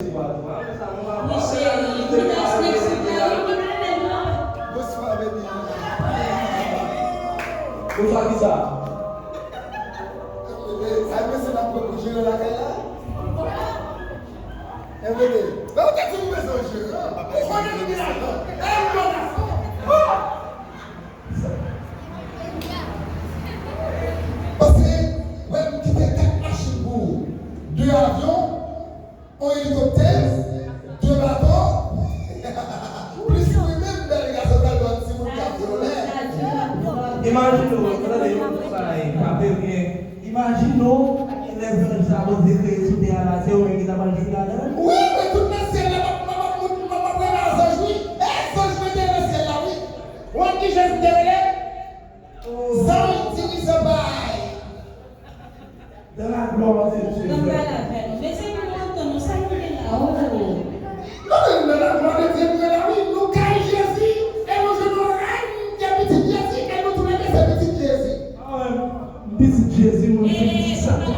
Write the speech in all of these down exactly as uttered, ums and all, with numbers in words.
Wi, cheri, Judas Nèg Sud la, wi, ki pa fè nou anpil. Bonswa, baby. Bonswa, kisa? Sa, mesye, n ap pran pou jere lakay la? Eh, bebe, men ou te di nou bezwen yon jeran. Ou konnen nou gen lajan. Eh, yon bon gason. Paske, wè, m kite kat machin pou ou. De avyon, yon elikoptè, de bato, plis mwen menm, bèl gason, bèl bann timoun k ap vole. Imajine w, tande yon bagay, pa te byen. Imajine w, lè zanj sa Bondye kreye sou tè a la, se yo menm ki ta pral jwi ladan l? Wi, men tout nan syèl la, m ap, m ap, m ap, m ap, m ap wè zanj, wi. E zanj mwen te nan syèl la, wi. Ou konn kijan m te rele? Zanj dirijan bay. Dans la gloire de Dieu. Nan kay la avè nou. Men se pou lontan nou sa nou gen la, oh. Non, men nan la gloire de Dieu, nou la, wi. Nou kay Jezi, e nou jwenn yon rèy, ki pitit Jezi, e nou tou lè de se pitit Jezi. Ah, m pitit Jezi, mwen, se pitit Satan.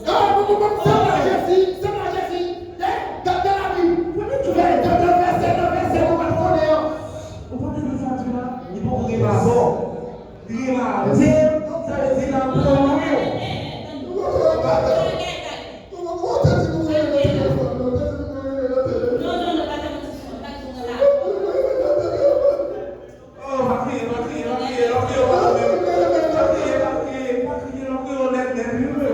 Ah, nou, nou, nou, se pa Jezi, se pa Jezi. Eh, gade nan Labib. Eh, gade nan vèsè, nan vèsè, nou pa konnen an. Ou konn sa di la? Li poko gen babò. Li gen maten, sa vle di l ap pran mwen. Oh, pa kriye, pa kriye, pa kriye, pa kriye, pa kriye, pa kriye, pa kriye, pa kriye, pa kriye, pa kriye, pa kriye, nèt, nèt, wi, wi.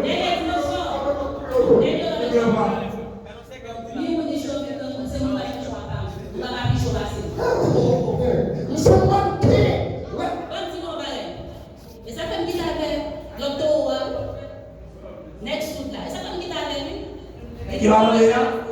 Li moun ki cho vin nan moun, se moun pa gen cho a pa m. Ou pa ka pi cho pase m. Misye manke. Ban m di nou yon bagay. E sa fè m kite avè lòt towo a. Nèg Sud la. E sa fè m kite avè l, wi. Nèg ki pa vle a.